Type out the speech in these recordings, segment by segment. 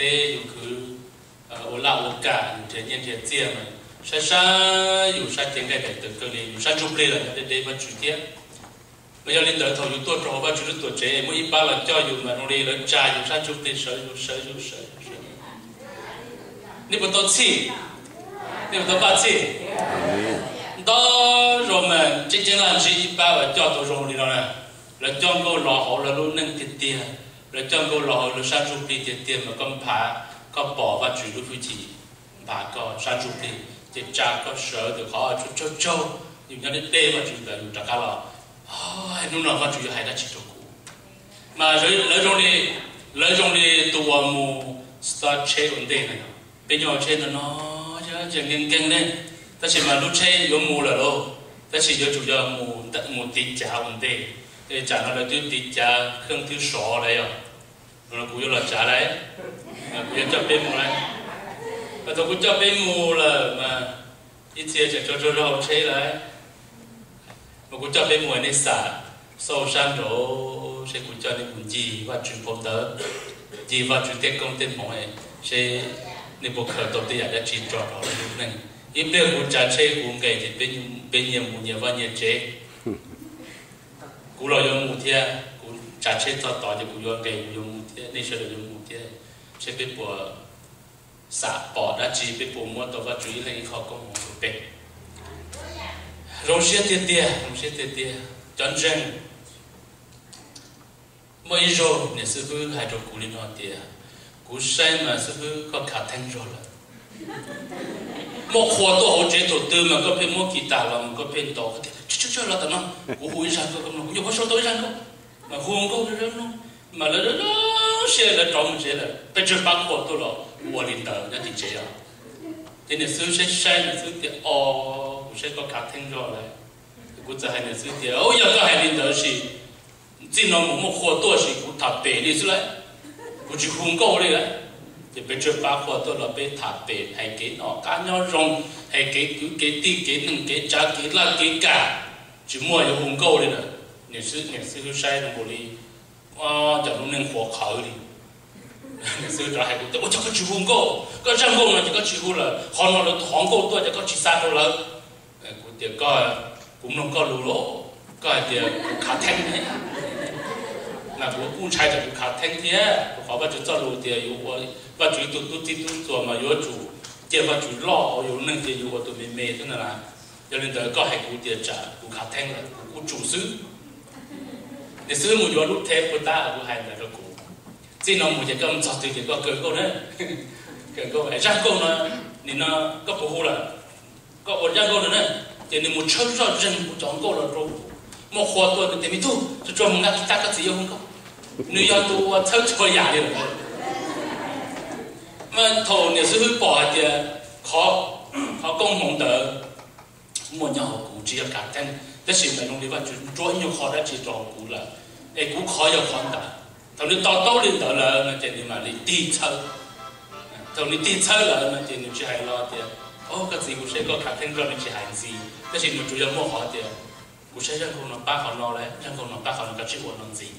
deb, yus khwv ua laj ua kam, yus nrhiav nyiaj nrhiav txiaj mas saib saib yus sab cev nqaij daim tawv kawg li, yus sab ntsuj plig los nyob deb deb Vajtswv thiab. Mas yog li ntawd thaum yus tuaj rau hauv Vajtswv lub tuam tsev muaj ib pab los coj yus mas zoo li lawv tsa yus sab ntsuj plig sawv yus sawv yus sawv yus sawv. Nej puas tau txhij? Nej puas tau npaj txhij? Ntau zaus mas tseeb tseeb laj ntsib ib pab uas coj tau zoo li no na. Lawv coj nkauj los hauv lawv lub neej tiag tiag, lawv coj nkauj los hauv lawv sab ntsuj plig tiag tiag mas koj nphav, koj pom Vajtswv lub hwj chim nphav koj sab ntsuj plig ces tsa koj sawv ntawm qhov tsaug tsaug, yus nyob deb deb Vajtswv ntawd yus rov qab los, hnub no Vajtswv yuav hais dab tsi rau kuv. Mas lawv zoo li, lawv zoo li tus uas mus start tsheb ua ntej na. Peb nyob ua tsheb no no, nkees nkees ne, tab sis mas lub tsheb yuav mus lawm lauj, tab sis yuav tsum yog mus tiv cav ua ntej. Tsam no lawv twb tiv cav, keeb twb sov lawm yog, kuv yuav los tsav lawm, kuv yuav coj peb mus lawm. Mas thaum kuv coj peb mus lawm mas ib txhia tseem tsaug tsaug zog hauv tsheb lawm. Mas kuv coj peb mus nej xam, xauj sab nraud seb kuv coj nej mus ncig Vajtswv phau ntawv, ncig Vajtswv tej koob tej hmoov, seb nej puas khaws tau tej yam dab tsi tso rau lub neej. Ib pliag kuv tsav tsheb kuv nqes ces peb nyias mus nyias vaj nyias tsev. Kuv los yuav mus thiab, kuv tsav tsheb txog tod ces kuv yuav nqes kuv yuav mus thiab, nej sawv daws yuav mus thiab, seb peb puas xam pom dab tsi, peb puas muab tau Vajtswv ib leeg ib qho koob hmoov rau peb. Zoo siab tiag tiag, zoo siab tiag tiag cov ntseeg. Muaj ib zaug niam xib hwb hais rau kuv li no tias, kuv saib mas xib hwb koj khav theeb zog lawm. Muaj qhua tuaj hauv tsev thaum twg mas koj pheej muab kis tas los mas koj pheej ntaus tias, los tam no, kuv hu ib zaj nkauj, kuv nyuam qhuav sau tau ib zaj nkauj. Mas hu nkauj, mas lawv siab lawv rov mus tsev lawm, peb tsawg pab qhua tuaj los ua li ntawd nyob tim tsev os. Ces niam xib hwb saib saib niam xib hwb tias, o, kuv saib koj khav theeb zog lawm. Kuv txawm hais niam xib hwb tias, yog koj hais li ntawd sis txij no mus muaj qhua tuaj sis kuv tham pem li xwb lawm, kuv tsis hu nkauj li lawm. Ces peb tsawg pab qhua tuaj los peb tham pem, hais kev noj qab nyob zoo, hais kev kwv kev tij, kev neeg kev tsav, kev laj kev kam, tsis muaj yuav hu nkauj li lawm. Niam xib hwb saib zoo nkaus li cov lub neej qhuav qhawv li. Niam xib hwb rov hais kuv tias, ua cas koj tsis hu nkauj, koj zaj nkauj no ces koj tsis hu lawm, qhov no lawv thov nkauj tuaj ces koj tsis xa rau lawv. Kuv tias, kuv mloog koj lus los, koj hais tias kuv khav theeb ne. Mas kuv kuj ntshai tsam kuv khav theeb thiab, rau qhov Vajtswv txoj lus tias yuav ua Vajtswv tus tub txib tub txuas mas yuav tsum cia Vajtswv loj hauv yus lub neej ces yus ua tus me me xwb na las. Yog li ntawd koj hais kuv tias tsam kuv khav theeb lawm kuv kuj tsum xwb. Niam xib hwb mus yuav lub teb puag ta, kuv hais ntawd rau kuv, txij no mus ces koj mus txog twg ces koj kaw nkauj na, kaw nkauj, zaj nkauj no, nim no koj puas hu lawm, koj ua zaj nkauj no na, ces nws mus tshawb zoj zeeg kuv cov nkauj los rau, muaj qhua tuaj nws tias, me tub, tsuag tsuag mus nqa kiv tab, koj txiv yuav hu nkauj. Nws yog tus uas txhawb txhua yam li lawm. Mas thaum niam xib hwb pom hais tias qhov koob hmoov ntawd muaj nyob hauv kuv tsis yog khav theeb, tab sis mas zoo li Vajtswv nruab ib nyuag qho dab tsi rau hauv kuv lawm, es kuv qhov yog qhov ntawd. Thaum nws to taub li ntawd lawm no ces nws mam li tig txhawb. Thaum nws tig txhawb lawm no ces nws tsis hais los tias, o, koj txiv, kuv saib koj khav theeb zog, nws tsis hais ntxiv, tab sis nws tsuas yog muaj qhov tias, kuv saib zaj nkauj no pab qhov no lawm, zaj nkauj no pab qhov no, koj tsij ua no ntxiv.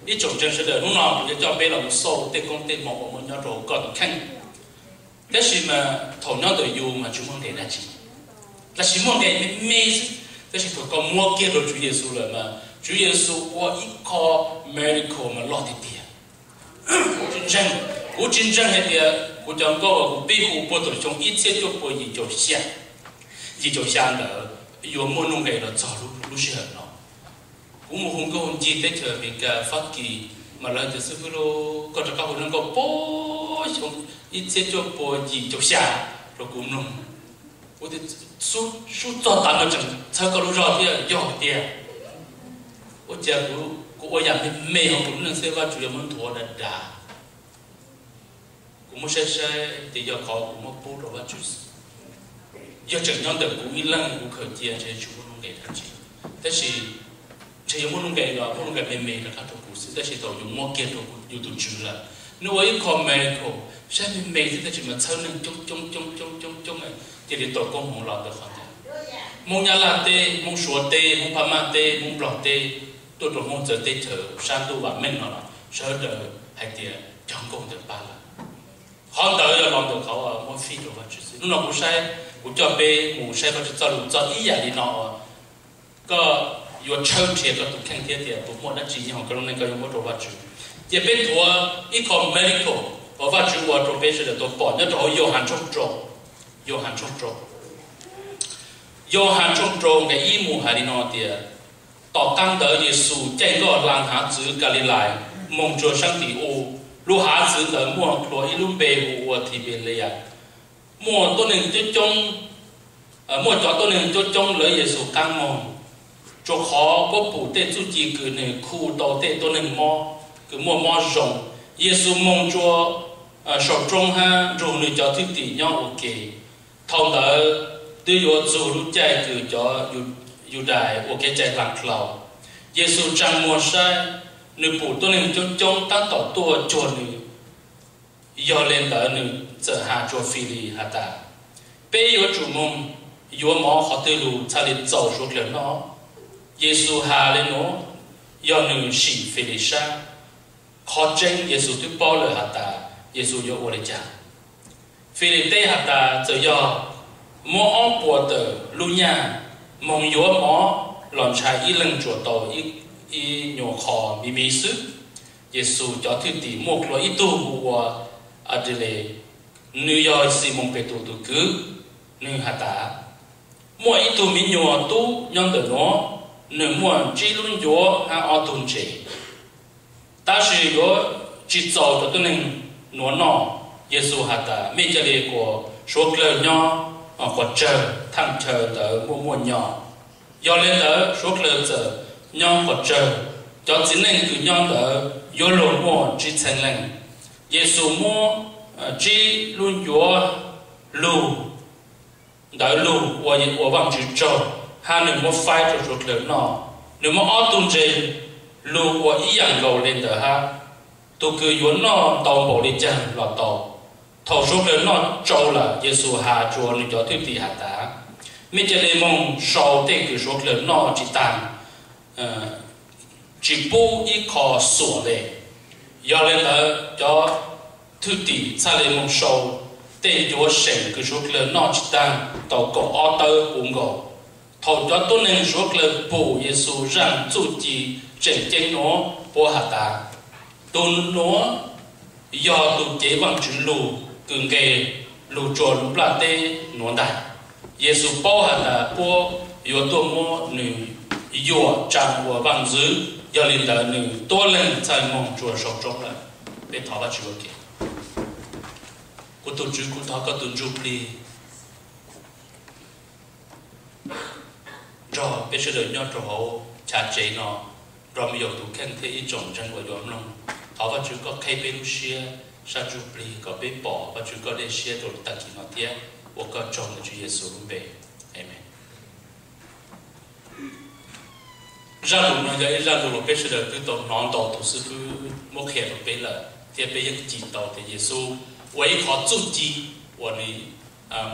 Ib tsoom ntseeg sawv daws, hnub no kuv yuav coj peb los mus xauj tej koob tej hmoov uas muaj nyob rau koj tus kheej. Tab sis mas thaum nyob ntawm yus mas tsis muaj nqis dab tsi, tab sis muaj nqis me me xwb. Tab sis thaum koj muab kiag rau Tswv Yexus lawm mas Tswv Yexus ua ib qho miracle mas loj tiag tiag. Kuv tsis ntseeg, kuv tsis ntseeg hais tias kuv cov nkauj uas kuv pib hu puag thaum xyoo ib txhiab cuaj pua yim caum xya, yim caum xya ntawd yuav muaj nuj nqis los txog lub sij hawm no. Kuv mus hu nkauj ncig teb chaws Amelikas, Fab Kis, mas lawv tias, xib fwb lauj, koj rov qab hu zaj nkauj puag xyoo ib txhiab cuaj pua yim caum xya rau kuv mloog. Kuv tias, sub txog tav no tseem txhawb koj lub zog thiab, yog tiag. Ua cas kuv ua yam me me hauv kuv lub neej xwb Vajtswv yuav muab nthuav dav dav. Kuv muab saib saib ces yog qhov kuv muab pub rau Vajtswv. Yog tseem nyob ntawm kuv ib leeg kuv khaws cia ntshe tsis muaj nuj nqis dab tsi, tab sis ntshe yuav muaj nuj nqis los muaj nuj nqis me me rov qab rau kuv xwb, tab sis thaum yus muab kiag rau yus tus Tswv lawm, nws ua ib qho miracle saib me me xwb tab sis mas txhawb neeg coob coob coob coob coob coob, cia li tau koob hmoov los ntawm qhov ntawd. Hmoob Nyab Laj teb, Hmoob Suav teb, Hmoob Phab Maj teb, Hmoob Nplog teb, tuaj rau Hmoob txawv teb chaws sab ntuj vam meej no los sawv daws hais tias cov nkauj ntawd pab lawm. Qhov ntawd yog los ntawm qhov muab fij rau Vajtswv xwb. Hnub no kuv saib, kuv coj peb mus saib Vajtswv txoj lus txog ib yam li no, koj yuav tshawb nrhiav koj tus kheej thiab tias puas muaj dab tsi nyob hauv koj lub neej koj yuav muab rau Vajtswv. Ces peb nthuav ib qho miracle uas Vajtswv ua rau peb sawv daws tau pom nyob rau hauv Yauhas tshooj rau, Yauhas tshooj rau, Yauhas tshooj rau nqe ib mus hais li no tias, tom qab ntawd Yexus caij nkoj hla hav txwv Kalilais moog rua saab tim u. Lub hav txwv ntawd muaj plhuav ib lub npe hu ua Thibelias. Muaj tuab neeg coob coob, muaj cov tuab neeg coob coob lawv Yexus qaab moog, rua qhov puab pum tej txuj ci kws nwg khu tau tej tuab neeg mob, kws muaj mob zoo. Yexus moog rua saum roob hab nrug nwg cov thwj tim nyob ua ke. Thaus ntawd twb yuav txug lub caij kws cov Yudais ua kev cai dlaag dlhau. Yexus tsaa muag saib, nwg pum tuab neeg coob coob taab tom tuaj cuag nwg. Yog le ntawd nwg txawm has rua Filis has tas, peb yuav tsum moog yuav mov qhov twg lug txhaj le txaus suav dlawg noj? Yexus has le nuav, yog nwg sim Filis sab. Qhov tseeb Yexus twb paub lawm has tas Yexus yuav ua le caag. Filis teb has tas, txawm yog muab ob puas tawm lub nyaj moog yuav mov los ntshai ib leeg tsuas tau ib nyuas qho miv miv xwb. Yexus cov thwj tim muaj dlua ib tug hu ua Adales, nwg yog Ximoos Petus tug kwv. Nwg has tas, muaj ib tug miv nyuas tub nyob ntawm nuav, nwg muaj tsib lub ncuav hab ob tug ntses, tab sis yuav tsi txaus cov tuab neeg nuav noj. Yexus has tas, mej ca le kuas suav dlawg nyob quas tsawg, thaaj chaw ntawd muaj muaj nyo. Yog le ntawd suav dlawg txawm nyob quas tsawg, cov txiv neej kws nyob ntawd yuav luag muaj tsib txheeb leej. Yexus muab tsib lub ncuav lug ntawd lug ua Vaajtswv tsaug, hab nwg muab faib rua suav dlawg noj. Nwg muab ob tug ntses lug ua ib yaam nkaus le ntawd hab. Tug kws yuav noj ntau npaum le caag los tau. Thaus suav dlawg noj tsau lawm, Yexus has rua nwg cov thwj tim has tas, mej ca le moog sau tej kws suav dlawg noj tsi taag, tsi pub ib qho xuam le. Yog le ntawd cov thwj tim txhaj le moog sau tej ncuav seem kws suav dlawg noj tsi taag tau kaum ob tawb puv nkaus. Thaus cov tuab neeg suav dlawg pum Yexus zaaj txuj ci tseem ceeb nuav, puab has tas, tug nuav yog tug cev Vaajtswv lug kws nqes lug rua lub nplaj teb nuav ntag. Yexus paub has tas puab yuav tuaj muab nwg yuam tsaa ua vaaj ntxwv, yog le ntawd nwg tuab leeg txhaj moog rua sau roob lawm. Peb thov Vaajtswv ua ke. Kuv tug Tswv, kuv thov koj tug ntsuj plig nrog peb sawv daws nyob rua hauv chav tsev no, nrog me nyuam tug kheej thiab ib tsoom ntseeg uas yuav mloog. Thov Vaajtswv koj qheb peb lub siab sab ntsuj plig kom peb pom Vaajtswv koj dlej siab rua lub tag kis no thiab. Ua koj tsaug ntawm Tswv Yexus lub npe, amees. Zaj lus no yog ib zaj lus uas peb sawv daws twb tau hnov ntau tug xib fwb muab qhia rua peb lawm thiab peb yeej cim tau tias Yexus ua ib qho txuj ci uas nwg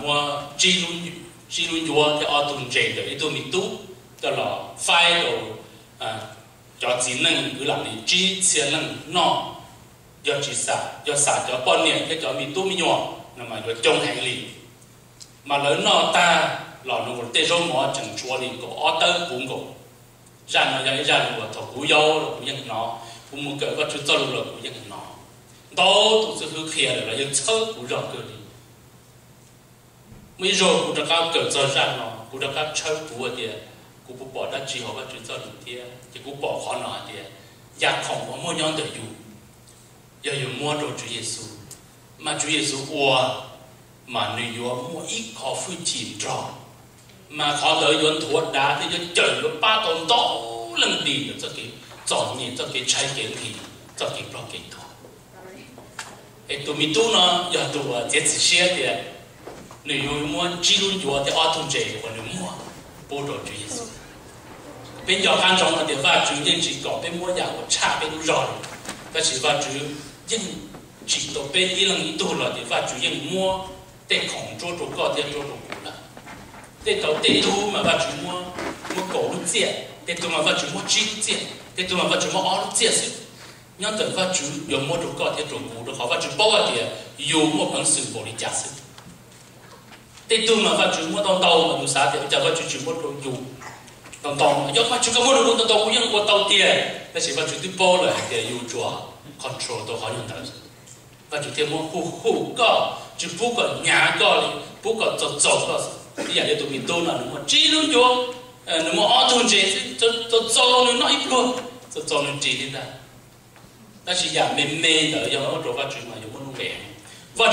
muab tsib lub ncuav thiab ob tug ntses ntawm ib tug me tub coj los faib rau cov txiv neej kwv lam li tsib txhiab leej noj. Yog tsis xam, yog xam cov poj niam thiab cov me tub me nyuam no mas yuav coob heev li. Mas lawv noj tag los nws ua tej zaub mov tseem tshuav li kaum ob tawb puv nkaus. Zaj no yog ib zaj lus uas thaum kuv yau los kuv yeej hnov, kuv mus kawm Vajtswv txoj lus los kuv yeej hnov. Ntau tus xib fwb qhia lawm los yeej txhawb kuv zog kawg li. Muaj ib zaug kuv rov qab kawm txog zaj no, kuv rov qab tshawb kuv tias kuv puas pom dab tsi hauv Vajtswv txoj lus thiab, ces kuv pom qhov no hais tias yam khoom uas muaj nyob ntawm yus, yog yus muab rau Tswv Yexus, mas Tswv Yexus ua, mas nws yuav muaj ib qho hwj chim nrog, mas qhov ntawd yuav nthuav dav thiab yuav cawm yuav pab tau ntau leej dim ntawm txoj kev txom nyem, txoj kev tshaib kev nqhis, txoj kev ploj kev tuag. Es tus me tub no yog tus uas txiav txim siab tias nws yuav muab tsib lub ncuav thiab ob tug ntses uas nws muag pub rau Tswv Yexus. Peb nco qab ntsoov hais tias Vajtswv yeej tsis kom peb muab yam uas tshaj peb lub zog li, tab sis Vajtswv yeej tsim tau peb ib leeg ib tug los ces Vajtswv yeej muab tej khoom ntsuab rau koj thiab ntsuab rau kuv lawm. Tej tau tej tug mas Vajtswv muab, muab kaum lub txiaj, tej tug mas Vajtswv muab tsib lub txiaj, tej tug mas Vajtswv muab ob lub txiaj xwb. Nyob ntawm Vajtswv yuav muab rau koj thiab rau kuv, rau qhov Vajtswv paub hais tias yus muaj peev xwm npaum li cas xwb. Tej tug mas Vajtswv muab ntau ntau mas yus xav tias ua cas Vajtswv tsis muab rau yus ntau ntau, yog Vajtswv koj muab rau kuv ntau ntau kuv yeej ua tau tiag. Tab sis Vajtswv twb paub lawm hais tias yus tsuas control tau qhov yog ntawd. Vajtswv thiaj muab hu hu koj, tsis pub kom hnyav koj li, pub kom txaus txaus koj. Ib yam li tus me tub no nws muaj tsib lub ncuav, nws muaj ob tug ntses xwb, txaus txaus nws noj ib pluag, txaus txaus nws ris li ntag. Tab sis yam me me ntawd yog muab rau Vajtswv mas yuav muaj nuj nqis. Vajtswv